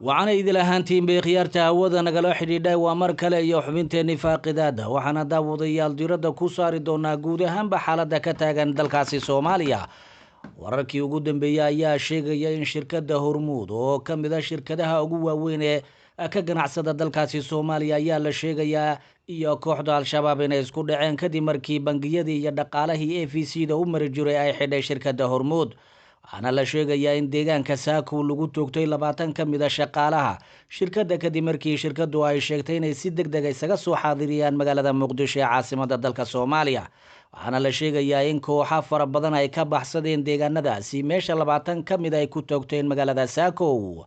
Waxaana idil ahaantiin bay khiyaarta hawada nagala xidhiidhay. Waa mar kale iyo xubinteenii faaqidaada. Waxaana daawadayaal diiradda ku saari doonaa guud ahaanba xaaladda ka taagan dalkaasi Soomaaliya. Wararkii ugu dambeeyey ayaa sheegaya in shirkadda Hormuud, oo ka mid a shirkadaha ugu waaweyn ee ka ganacsada dalkaasi Soomaaliya, ayaa la sheegayaa iyo kooxda Al-Shabaab inay isku dhaceen kadib markii bangiyadii iyo dhaqaalahii E V C da u mari jiray ay xidhay shirkadda Hormuud. Waxaana la sheegayaa in deegaanka Saakow lagu toogtay 20 ka mid a shaqaalaha shirkadda, kadib markii shirkaddu ay sheegtay inay si deg deg isaga soo xaadiriyaan magaalada Muqdisho ee caasimada dalka Soomaaliya. Waxaana la sheegayaa in kooxa fara badan ay ka baxsadeen deegaanadaasi meesha 20 ka mid ay ku toogteen magaalada Saakow.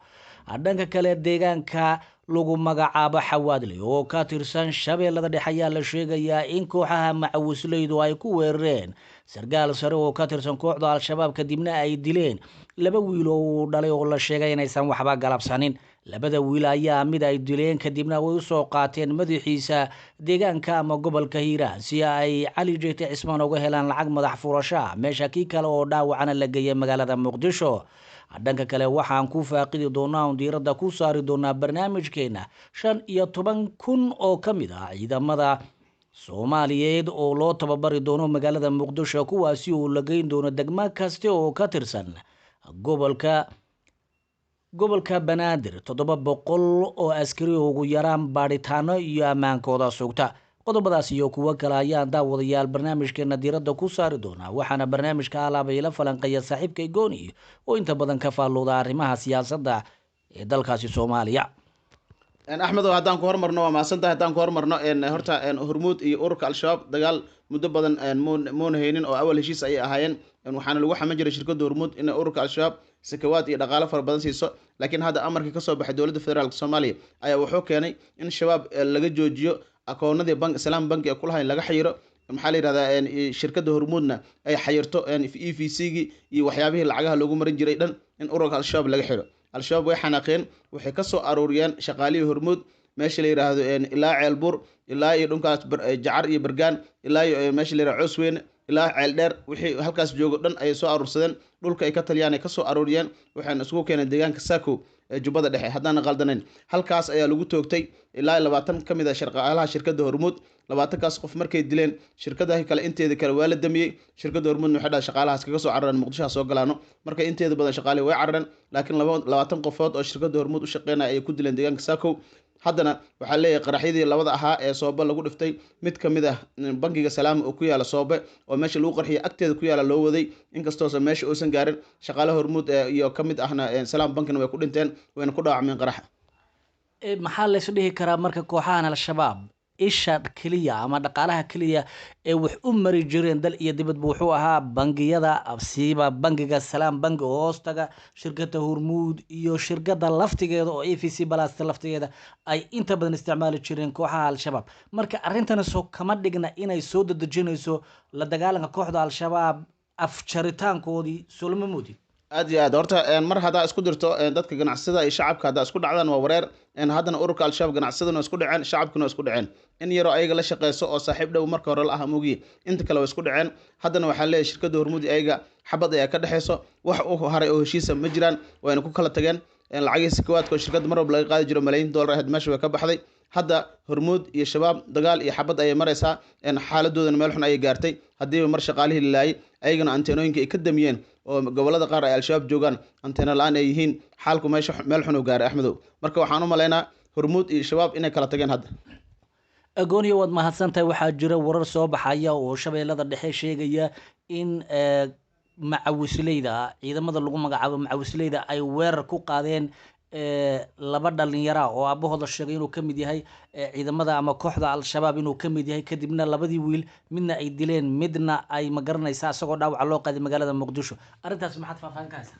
Dhanka kale, deegaanka lagu magacaabo Xawaadle oo ka tirsan Shabeellada Dhexe ayaa la sheegayaa in kooxaha macawisleydu ay ku weerareen sarkaal sare oo ka tirsan kooxda Al-Shabaab, kadibna ay dileen 2 wiil oo uu dhalay oo la sheegay inaysan waxba galabsanin. Labada wiil ayaa mid ay dileen, kadibna way usoo qaateen madaxiisa deegaanka ama gobolka Hiiraan si ay Cali Jeyte Cismaan uga helaan lacag madax furashaa, meesha kii kale oo dhaawacana la geeyay magaalada Muqdisho. Dhanka kale, waxaan ku faaqidi doonaa oon diiradda ku saari doonaa barnaamijkeena 15,000 oo ka mid ah ciidamada Soomaaliyeed oo loo tababari doono magaalada Muqdisho, kuwaasi oo la geyn doono degmo kasta oo ka tirsan gobolka Banaadir, 700 oo askari ugu yaraan baadhitaano iyo ammaankooda sugta. Qodobadaas iyo kuwo kale ayaan daawadayaal barnaamijkeena diiradda ku saari doonaa. Waxaana barnaamijka alaaba ila falanqeeya saaxiibkay Gooni oo inta badan ka faallooda arrimaha siyaasadda ee dalkaasi Soomaaliya. Axmedow, haddaan ku hormarno, waa mahadsantahay. Haddaan ku hormarno, horta Hormuud iyo ururka Al-Shabaab dagaal muddo badan muuna haynin oo awal heshiis ayay ahaayeen, waxaana lagu xaman jiray shirkadda Hormuud inay ururka Al-Shabaab sakawaad iyo dhaqaalo fara badan siiso. Laakiin hadda amarkii kasoo baxay dowladda federaalka Soomaaliya ayaa wuxuu keenay in Shabaab laga joojiyo akoonadii bank Salaam Banki ee kulahayn, laga xayiro, maxaa la yihahdaa, shirkadda Hormuudna ay xayirto E V C gii iyo waxyaabihii lacagaha loogu marin jiray dhan, in ururka Al-Shabaab laga xiro. Al-Shabaab way xanaaqeen, waxay kasoo aruuriyeen shaqaalihii Hormuud meesha la yidhaahdo ilaa Ceelbuur, ilaa iyo dhunkaas Jacar iyo Bergaan, ilaa iyo meesha la yihahdo Coosweyne, ilaa Ceeldheer. Wixii halkaas joogo dhan ayay soo aruursadeen, dhulka ay ka taliyaan ay kasoo aruuriyeen, waxayna isugu keeneen deegaanka Saakow ee Jubbada Dhexe haddaan qaldanayn. Halkaas ayaa lagu toogtay ilaa 20 ka mid a shaqaalaha shirkadda Hormuud. 20kaas qof markay dileen, shirkadahi kale inteeda kale waa la damiyey. Shirkadda Hormuudna waxay dhahay shaqaalahaas kaga soo carareen Muqdisho ha soo galaano. Marka inteeda badan shaqaalihi way carareen, laakiin 20 qofood oo shirkadda Hormuud u shaqeynaya ayay ku dileen deegaanka Saakow. Haddana waxaa leeyahay qaraxyadii labada ahaa ee Soobe lagu dhiftay, mid ka mid ah bankiga Salaama oo ku yaala Soobe oo meesha lagu qarxiyay agteeda ku yaala loo waday, inkastoosa meesha uusan gaarin. Shaqaalaha Hormuud iyo ka mid ahna Salaam Bankina way ku dhinteen, wayna ku dhaawacmeen qaraxa. Maxaa lays dhihi karaa marka kooxahan Al-Shabaab isha keliya ama dhaqaalaha keliya ee wax u mari jireen dal iyo dibadba wuxuu ahaa bangiyada, siiba bangiga Salaam Bangi oo hoostaga shirkadda Hormuud iyo shirkadda laftigeeda oo E V C Balasta laftigeeda ay inta badan isticmaali jireen kooxaha Al-Shabaab? Marka arrintani soo kama dhigna inay soo dedejinayso la dagaalanka kooxda Al-Shabaab afjaritaankoodii? Soo lama moodid? Aad iyo aad. Horta mar haddaa isku dirto dadka ganacsada iyo shacabka, haddaa isku dhacdaan, waa wareer. Haddana ururka Al-Shabaab ganacsaduna isku dhaceen, shacabkuna isku dhaceen. In yaroo ayaga la shaqeyso oo saaxiib dhow marka hore la ah mogiye, inta kale waa isku dhaceen. Haddana waxaa leeyahay shirkadda Hormuud ayaga xabad ayaa ka dhexeyso, wax u haray oo heshiisa ma jiraan, wayna ku kala tageen. Lacagihii sakawaadka oo shirkadda mar walba laga qaadi jiro, malaayiin dollar ahayd, meesha way ka baxday. Hadda Hormuud iyo Shabaab dagaal iyo xabad ayay maraysaa, xaaladoodana meel xun ayay gaartay. Haddiiba mar shaqaalihii la laayay, ayagana anteenooyinka ay ka damiyeen oo gobolada qaar ay Al-Shabaab joogaan anteeno la-aan ay yihiin, xaalku meesha meel xun u gaaray, Axmedow. Marka waxaan u malaynaa Hormuud iyo Shabaab inay kala tageen hadda. Agooniyo, waad mahadsantahay. Waxaa jira warar soo baxaya oo Shabeellada Dhexe sheegaya in macawisleyda, ciidamada lagu magacaabo macawisleyda, ay weerar ku qaadeen 2 dhalinyara oo aabahooda sheegay inuu kamid yahay ciidamada ama kooxda Al-Shabaab inuu kamid yahay, kadibna labadii wiil midna ay dileen, midna ay magaranaysaa isagoo dhaawaca loo qaaday magaalada Muqdisho. Arrintaas maxaad faahfaahin ka haysaa?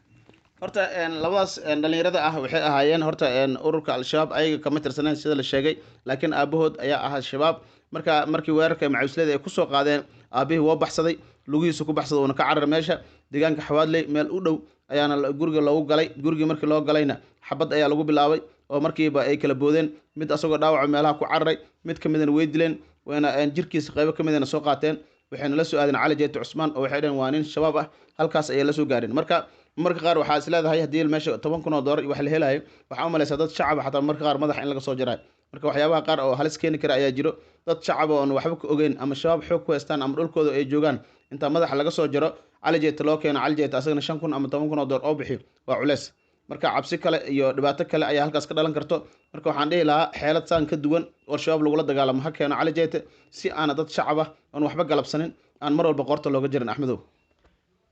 Horta labadaas dhalinyarada ah waxay ahaayeen horta ururka Al-Shabaab ayaga kama tirsaneen sida la sheegay, laakiin aabahood ayaa ahaa Shabaab. Marka markii weerarka macawisleyda ay kusoo qaadeen, aabihii waa baxsaday, lugihiisu ku baxsaday, uuna ka carar meesha deegaanka Xawaadley meel u dhow ayaana guriga loogu galay. Gurigii markii loo galayna xabad ayaa lagu bilaabay oo markiiba ay kala boodeen, mid asagoo dhaawaco meelaha ku cararay, mid ka midana way dileen, wayna jirkiisa qaybo ka midana soo qaateen, waxayna la soo aadeen Cali Jeete Cusmaan oo waxay dhaheen waa nin Shabaab ah. Halkaas ayay la soo gaareen. Marka Marka qaar waxaa is leedahay haddii meesha $10,000 iyo wax la helayo, waxaa u malaysaa dad shacaba xataa marka qaar madaxa in laga soo jarayo. Marka waxyaabaha qaar oo halis keeni kara ayaa jiro, dad shacaba oon waxba ka ogeyn ama Shabaab xoog ku haystaan ama dhulkooda ay joogaan, intaa madaxa laga soo jaro Cali Jeeta loo keeno, Cali Jeeta asagana 5,000 ama $10,000 oo bixiyo, waa culeys. Marka cabsi kale iyo dhibaato kale ayaa halkaas ka dhalan karto. Marka waxaan dhihi lahaa xeelad saan ka duwan oo Shabaab lagula dagaalamo ha keeno Cali Jeete, si aana dad shacab ah oon waxba galabsanin aan mar walba qoorta looga jirin, Axmedow.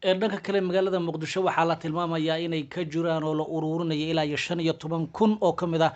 Dhanka kale, magaalada Muqdisho waxaa la tilmaamayaa inay ka jiraan oo la uruurinayo ilaa iyo 15,000 oo ka mid ah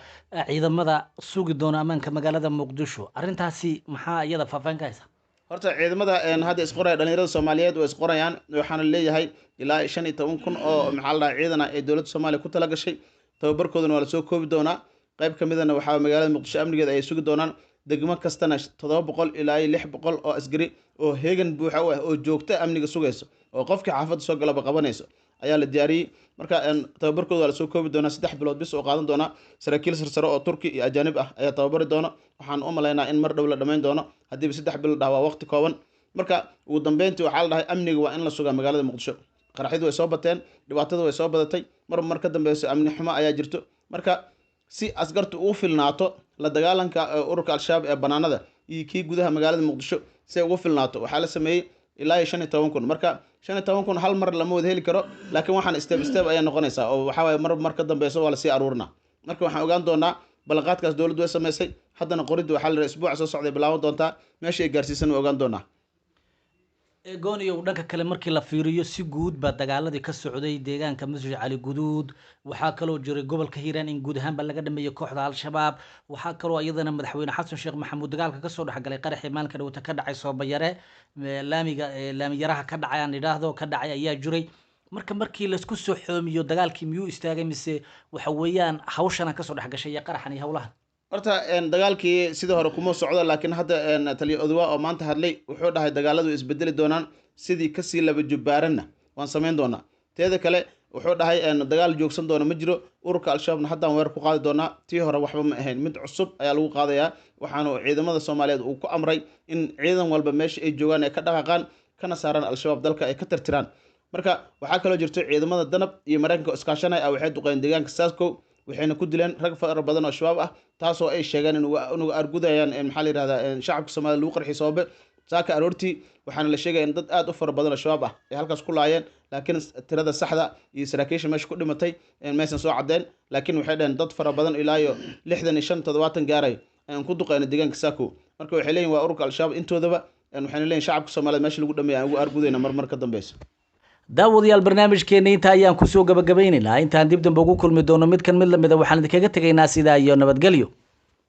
ciidamada sugi doona ammaanka magaalada Muqdisho. Arrintaasi maxaa iyada faahfaahin ka haysa? Horta ciidamada hadda isqoraya, dhalinyarada Soomaaliyeed way isqorayaan. Waxaana leeyahay ilaa 15,000 oo maxaa la dhahaa ciidan ah ee dowladda Soomaaliya ku tala gashay, tababarkoodana waa lasoo koobi doonaa. Qayb ka midana waxaa magaalada Muqdisho amnigeeda ay sugi doonaan, degmo kastana 700 ilaa 600 oo askari oo heegan buuxa u ah oo joogta amniga sugayso oo qofkii xaafadda soo galaba qabanayso ayaa la diyaariyey. Marka tababarkooda waa lasoo koobi doonaa, 3 bilood bis oo qaadan doonaa. Saraakiil sarsare oo Turki iyo ajaanib ah ayaa tababari doona. Waxaan u malaynaa in mar dhow la dhammayn doono, haddiiba 3 bilood dhah waa waqti kooban. Marka ugu dambeyntii waxaa la dhahay amniga waa in la sugaa magaalada Muqdisho. Qaraxyadu way soo bateen, dhibaatada way soo badatay, mar mar ka dambeyso amni xumo ayaa jirto. Marka si askartu ugu filnaato la dagaalanka ururka Al-Shabaab ee banaanada iyo kii gudaha magaalada Muqdisho, si ay ugu filnaato, waxaa la sameeyey ilaa iyo 15,000. Marka 15,000 hal mar lama wada heli karo, laakiin waxaan step step ayaa noqonaysaa oo waxaa waaye mar mar ka dambeyso waa lasii aruurinaa. Marka waxaan ogaan doonaa ballanqaadkaas dowladdu way samaysay, haddana qoridda waxaa la yidhaha isbuuca soo socday bilaaban doontaa, meesha ay gaarsiisan waa ogaan doonaa. Gooniyow, dhanka kale markii la fiiriyo si guud baa dagaaladii ka socday deegaanka Masjid Cali Guduud, waxaa kaloo jiray gobolka Hiiraan in guud ahaanba laga dhameeyey kooxda Al-Shabaab. Waxaa kaloo iyadana madaxweyne Xasan Sheekh Maxamuud dagaalka kasoo dhexgalay qaraxii maalinka dhawata ka dhacay Soobayare, laamiga laamiyaraha ka dhacay aan idhaahdo ka dhacay ayaa jiray. Marka markii laisku soo xoomiyo, dagaalkii miyuu istaagay mise waxa weeyaan hawshana kasoo dhexgashay iyo qaraxan iyo howlahan? Horta dagaalkii sidii hore kuma socdo, laakiin hadda taliya Odwa oo maanta hadlay wuxuu dhahay dagaaladu isbedeli doonaan, sidii kasii laba jubbaaranna waan samayn doonaa. Teeda kale wuxuu dhahay dagaal joogsan doona ma jiro, ururka Al-Shabaabna haddaan weerar ku qaadi doonaa, tii hore waxba ma ahayn, mid cusub ayaa lagu qaadayaa. Waxaana ciidamada Soomaaliyeed uu ku amray in ciidan walba meesha ay joogaan ay ka dhaqaaqaan kana saaraan Al-Shabaab, dalka ay ka tirtiraan. Marka waxaa kaloo jirto ciidamada Danab iyo Maraykanka iskaashanay ah waxay duqeen deegaanka Saaskow, waxayna ku dileen rag fara badan oo Shabaab ah, taasoo ay sheegeen inuga argudayaan maxaa la yihahdaa shacabka Soomaliya lagu qarxiy Soobe saaka aroortii. Waxaana la sheegaya in dad aad u fara badan oo Shabaab ah ay halkaas ku laayeen, laakiin tirada saxda iyo saraakiisha meesha ku dhimatay maysan soo caddeen. Laakiin waxay dhaheen dad fara badan ilaa iyo 65 70 gaaray ayaan ku duqeyna deegaanka Saako. Marka waxay leeyihin waa ururka Al-Shabaab intoodaba, waxayna leeyihin shacabka Soomaaliyeed meesha lagu dhameeya aan ugu argudayna mar mar ka dambeysa. Daawadayaal, barnaamijkeena intaa ayaan kusoo gabagabaynaynaa. Intaan dib dambe ugu kulmi doono midkan mid lamida, waxaan idinkaga tegaynaa sidaa iyo nabadgelyo.